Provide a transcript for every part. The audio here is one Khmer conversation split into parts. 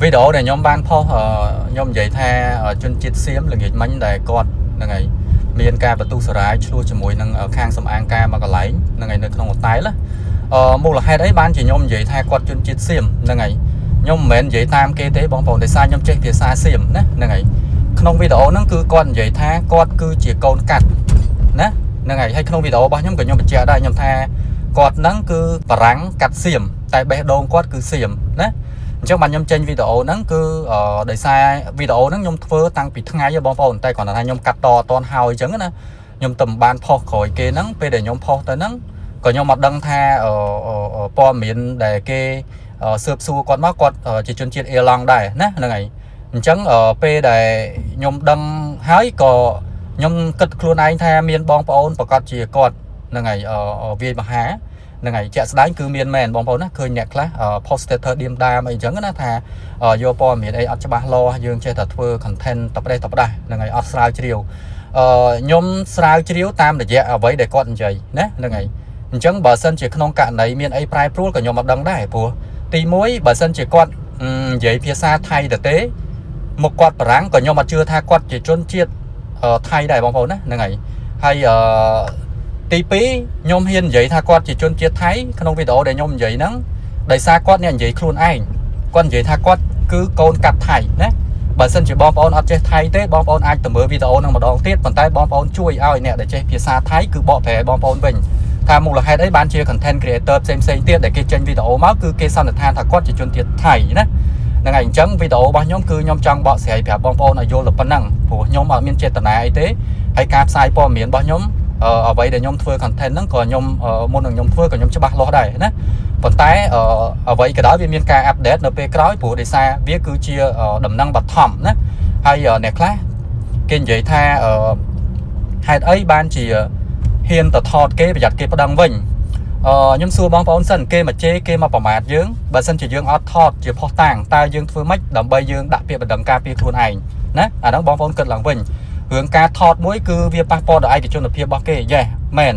វីដេអូដែលខ្ញុំបានផុសខ្ញុំនិយាយថាជនជាតិសៀមល្ងាចមិញដែលគាត់ហ្នឹងហើយមានការបន្ទុះសារាយឆ្លោះជាមួយនឹងខាងសំអាងការមួយកន្លែងហ្នឹងហើយនៅក្នុងហូតែលណាមូលហេតុអីបានជាខ្ញុំនិយាយថាគាត់ជនជាតិសៀមហ្នឹងហើយខ្ញុំមិនមែននិយាយតាមគេទេបងប្អូនដោយសារខ្ញុំចេះភាសាសៀមណាហ្នឹងហើយក្នុងវីដេអូហ្នឹងគឺគាត់និយាយថាគាត់គឺជាកូនកាត់ណាហ្នឹងហើយហើយក្នុងវីដេអូរបស់ខ្ញុំក៏ខ្ញុំបញ្ជាក់ដែរខ្ញុំថាគាត់ហ្នឹងគឺបារាំងកាត់សៀមតែបេះដូងគាត់គឺសៀមណា អញ្ចឹងបាទខ្ញុំចេញវីដេអូហ្នឹងគឺដោយសារវីដេអូហ្នឹងខ្ញុំធ្វើតាំងពីថ្ងៃហ៎បងប្អូនតែគ្រាន់តែថាខ្ញុំកាត់តអត់ទាន់ហើយអញ្ចឹងណាខ្ញុំទៅបានផុសក្រោយគេហ្នឹងពេលដែលខ្ញុំផុសទៅហ្នឹងក៏ខ្ញុំអត់ដឹងថាព័ត៌មានដែលគេស៊ើបសួរគាត់មកគាត់ជាជនជាតិអៀឡង់ដែរណាហ្នឹងហើយអញ្ចឹងពេលដែលខ្ញុំដឹងហើយក៏ខ្ញុំគិតខ្លួនឯងថាមានបងប្អូនប្រកាសជាគាត់ហ្នឹងហើយវាយមហា ហ្នឹងហើយជាក់ស្ដែងគឺមានមែនបងប្អូនណាឃើញអ្នកខ្លះ post status ឌៀមដាមអីចឹងណាថាយកព័ត៌មានអីអត់ច្បាស់លាស់យើងចេះតែធ្វើ content តប្រេះតផ្ដាស់ហ្នឹងហើយអត់ស្រាវជ្រាវខ្ញុំស្រាវជ្រាវតាមរយៈអ្វីដែលគាត់និយាយណាហ្នឹងហើយអញ្ចឹងបើសិនជាក្នុងករណីមានអីប្រែប្រួលក៏ខ្ញុំអត់ដឹងដែរព្រោះទី1បើសិនជាគាត់និយាយភាសាថៃទៅទេមុខគាត់បារាំងក៏ខ្ញុំអត់ជឿថាគាត់ជាជនជាតិថៃដែរបងប្អូនណាហ្នឹងហើយហើយអឺ ទី2ខ្ញុំហ៊ាននិយាយថាគាត់ជាជនជាតិថៃក្នុងវីដេអូដែលខ្ញុំនិយាយហ្នឹងដោយសារគាត់អ្នកនិយាយខ្លួនឯងគាត់និយាយថាគាត់គឺកូនកាត់ថៃណាបើសិនជាបងប្អូនអត់ចេះថៃទេបងប្អូនអាចទៅមើលវីដេអូហ្នឹងម្ដងទៀតប៉ុន្តែបងប្អូនជួយឲ្យអ្នកដែលចេះភាសាថៃគឺបកប្រែឲ្យបងប្អូនវិញថាមូលហេតុអីបានជា content creator ផ្សេងផ្សេងទៀតដែលគេចេញវីដេអូមកគឺគេសន្និដ្ឋានថាគាត់ជាជនជាតិថៃណាហ្នឹងហើយអញ្ចឹងវីដេអូរបស់ខ្ញុំគឺខ្ញុំចង់បកស្រាយប្រាប់បងប្អូនឲ្យយល់តែប៉ុណ្ណឹងព្រោះខ្ញុំអត់មានចេតនាអីទេហើយការផ្សាយព័ត៌មានរបស់ខ្ញុំ អ្វីដែលខ្ញុំធ្វើ content ហ្នឹងក៏ខ្ញុំមុននឹងខ្ញុំធ្វើក៏ខ្ញុំច្បាស់លាស់ដែរណាប៉ុន្តែអ្វីក៏ដោយវាមានការ update នៅពេលក្រោយព្រោះដោយសារវាគឺជាដំណឹងបឋមណាហើយអ្នកខ្លះគេនិយាយថាហេតុអីបានជាហ៊ានទៅថតគេប្រយ័ត្នគេប្តឹងវិញខ្ញុំសួរបងប្អូនសិនគេមកជេរគេមកប្រមាថយើងបើសិនជាយើងអត់ថតជាផុសតាងតើយើងធ្វើម៉េចដើម្បីយើងដាក់ពាក្យបណ្ដឹងការពារខ្លួនឯងណាអាហ្នឹងបងប្អូនគិតឡើងវិញរឿងការថតមួយគឺវាប៉ះពាល់ដល់ឯកជនភាពរបស់គេយេមែន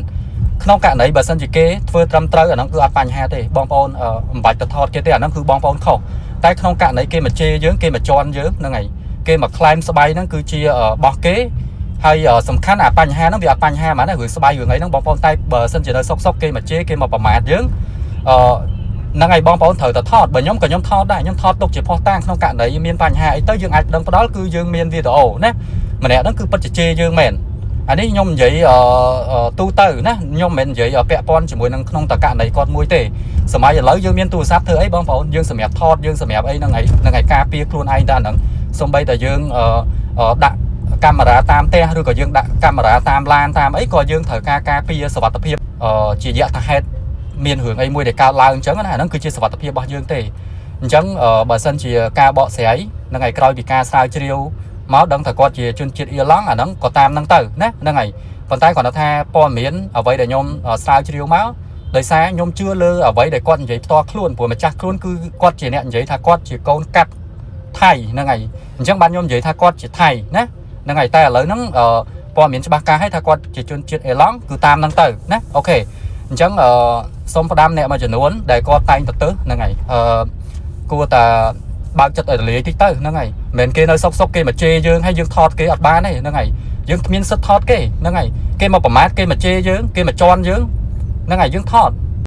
ក្នុងករណីបើសិនជាគេធ្វើត្រឹមត្រូវអាហ្នឹងគឺអត់បញ្ហាទេបងប្អូនមិនបាច់ទៅថតគេទេអាហ្នឹងគឺបងប្អូនខុសតែក្នុងករណីគេមកជេរយើងគេមកជន់យើងហ្នឹងហើយគេមកក្លែមស្បៃហ្នឹងគឺជារបស់គេហើយសំខាន់អាបញ្ហាហ្នឹងវាអត់បញ្ហាហ្មងណារឿងស្បៃរឿងអីហ្នឹងបងប្អូនតែបើសិនជានៅសុកសុកគេមកជេរគេមកប្រមាថយើងអឺហ្នឹងហើយបងប្អូនត្រូវតែថតបើខ្ញុំក៏ខ្ញុំថតដែរខ្ញុំថតទុកជាផុសតាងក្នុងករណីមានបញ្ហាអីទៅយើងអាចដឹងផ្ដល់គឺយើងមានវីដេអូណាម្នាក់ហ្នឹងគឺពិតជាជេរយើងមែនអានេះខ្ញុំនិយាយទូទៅណាខ្ញុំមិនមែននិយាយពាក់ព័ន្ធជាមួយនឹងក្នុងតករណីគាត់មួយទេសម័យឥឡូវយើងមានទូរស័ព្ទធ្វើអីបងប្អូនយើងសម្រាប់ថតយើងសម្រាប់អីហ្នឹងហ្នឹងហើយការពារខ្លួនឯងតែហ្នឹងសំបីតែយើងដាក់កាមេរ៉ាតាមផ្ទះឬក៏យើងដាក់កាមេរ៉ាតាមឡានតាមអីក៏យើងត្រូវការការពារសុវត្ថិភាពជាយថាហេតុមានរឿងអីមួយដែលកើតឡើងអញ្ចឹងណាអាហ្នឹងគឺជាសុវត្ថិភាពរបស់យើងទេអញ្ចឹងបើសិនជាការបកស្រាយហ្នឹងហើយក្រោយពីការស្រាវជ្រាវមកដឹងថាគាត់ជាជនជាតិអៀឡង់អាហ្នឹងក៏តាមហ្នឹងទៅណាហ្នឹងហើយប៉ុន្តែគាត់ថាព័ត៌មានអ្វីដែលខ្ញុំស្រាវជ្រាវមកដោយសារខ្ញុំជឿលើអ្វីដែលគាត់និយាយផ្ទាល់ខ្លួនព្រោះម្ចាស់ខ្លួនគឺគាត់ជាអ្នកនិយាយថាគាត់ជាកូនកាត់ថៃហ្នឹងហើយអញ្ចឹងបានខ្ញុំនិយាយថាគាត់ជាថៃណាហ្នឹងហើយតែឥឡូវហ្នឹងព័ត៌មានច្បាស់ការឲ្យថាគាត់ជាជនជាតិអេឡង់គឺតាមហ្នឹងទៅណាOK អញ្ចឹងអឺសូមផ្ដាំអ្នកមួយចំនួនដែលគាត់តែងទៅទើសហ្នឹងហើយគួរតែបើកចិត្តឲ្យរលាយតិចទៅហ្នឹងហើយមិនមែនគេនៅសុកសុកគេមកជេរយើងហើយយើងថតគេអត់បានទេហ្នឹងហើយយើងគ្មានសិទ្ធថតគេហ្នឹងហើយគេមកប្រមាថគេមកជេរយើងគេមកជន់យើងហ្នឹងហើយយើងថត